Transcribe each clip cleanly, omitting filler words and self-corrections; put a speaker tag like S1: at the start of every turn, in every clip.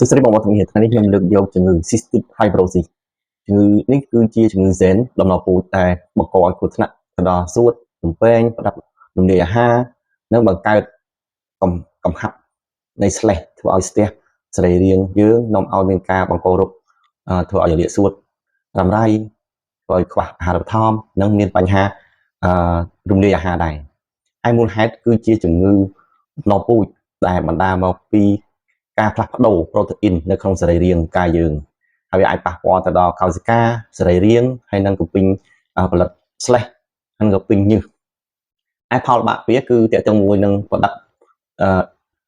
S1: សួស្តីបងប្អូនទាំងអស់គ្នាថ្ងៃនេះខ្ញុំលើកយកជំងឺ Cystic Fibrosis ជំងឺនេះគឺជាជំងឺហ្សែនដំណពូជដែលបង្កឲ្យគ្រោះថ្នាក់ទៅដល់សួតលំពែងប្រដាប់រំលាយអាហារនិងបង្កើតកំកំហាប់នៃស្លេសធ្វើឲ្យស្ទះសរីរាង្គយើងនាំឲ្យមានការបង្ករោគធ្វើឲ្យរលាកសួតរ៉ាំរ៉ៃធ្វើឲ្យខ្វះអាហារូបត្ថម្ភនិងមានបញ្ហាអឺរំលាយអាហារដែរហើយមូលហេតុគឺជាជំងឺដំណពូជដែលបណ្ដាលមកពីការផ្លាស់ប្ដូរប្រូតេអ៊ីននៅក្នុងសរីរាង្គកាយយើងហើយវាអាចប៉ះពាល់ទៅដល់កោសិកាសរីរាង្គហើយនិងកំពីងផលិតស្លេសនិងកំពីងញើសហើយផលបាក់វាគឺតកតងមួយនឹងប្រដាប់អឺ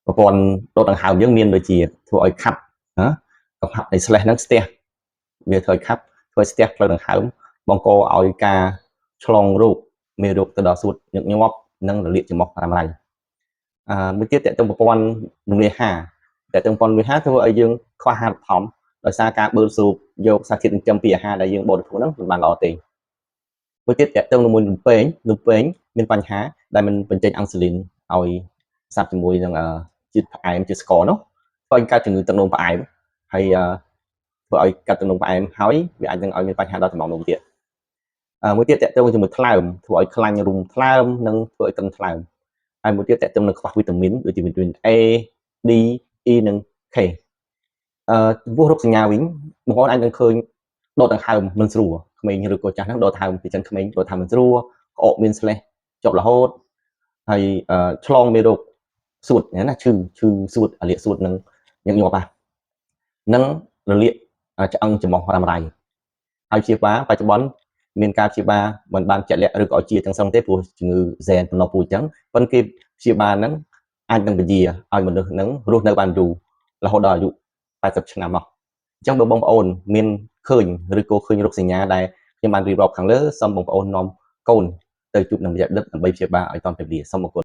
S1: ប្រព័ន្ធដុតដង្ហើមយើងមានដូចជាធ្វើឲ្យខាប់ណាកំហាប់នៃស្លេសហ្នឹងស្ទះវាធ្វើឲ្យខាប់ធ្វើឲ្យស្ទះផ្លូវដង្ហើមបង្កឲ្យការឆ្លងរោគមេរោគទៅដល់សួតញឹកញាប់និងរលាកច្រមុះរ៉ាំរ៉ៃអឺមួយទៀតតកតងប្រព័ន្ធរំលាយអាហារតែទាំងប៉ុនវាហាធ្វើឲ្យយើងខ្វះអាហារូបត្ថម្ភដោយសារការបឺតស៊ូបយកសារធាតុចិញ្ចឹមពីអាហារដែលយើងបរិភោគហ្នឹងមិនបានល្អទេមួយទៀតតកតងជាមួយលំពេងលំពេងមានបញ្ហាដែលមិនបញ្ចេញអាំងស៊ូលីនឲ្យផ្សាប់ជាមួយនឹងជាតិផ្អែមជាតិស្ករនោះធ្វើឲ្យកើតជំងឺទឹកនោមផ្អែមហើយធ្វើឲ្យកាត់ទឹកនោមផ្អែមហើយវាអាចនឹងឲ្យមានបញ្ហាដល់ចំណងនោមទៀតមួយទៀតតកតងជាមួយថ្លើមធ្វើឲ្យខ្លាញ់រុំថ្លើមនិងធ្វើឲ្យកិនថ្លើមហើយមួយទៀតតកតងនឹងខ្វះវីតាមីនដូចជាវីតាមីន A D E និង K អឺចំពោះរោគសញ្ញាវិញបងប្អូនអាចនឹងឃើញដកដង្ហើមមិនស្រួលក្មេងឬក៏ចាស់ហ្នឹងដកដង្ហើមពីចិនក្មេងដកដង្ហើមមិនស្រួលក្អកមានស្លេះជាប់រហូតហើយឆ្លងមេរោគសួតណាឈឺឈឺសួតអាលាកសួតនឹងញឹកញាប់ហ្នឹងនិងរលាកឆ្អឹងច្រមុះរ៉ាំរ៉ៃហើយព្យាបាលបច្ចុប្បន្នមានការព្យាបាលមិនបានជាក់លាក់ឬក៏ឲ្យជាទាំងស្រុងទេព្រោះជំងឺហ្សែនតំណពូជអញ្ចឹងប៉ុន្តែគេព្យាបាលហ្នឹងអាចនឹងពជាឲ្យមនុស្សហ្នឹងរស់នៅបានយូររហូតដល់អាយុ80ឆ្នាំមកអញ្ចឹងបើបងប្អូនមានឃើញឬក៏ឃើញរោគសញ្ញាដែលខ្ញុំបានរៀបរាប់ខាងលើសូមបងប្អូននាំកូនទៅជួបនឹងវេជ្ជបណ្ឌិតដើម្បីព្យាបាលឲ្យទាន់ពេលវេលាសូមអរគុណ។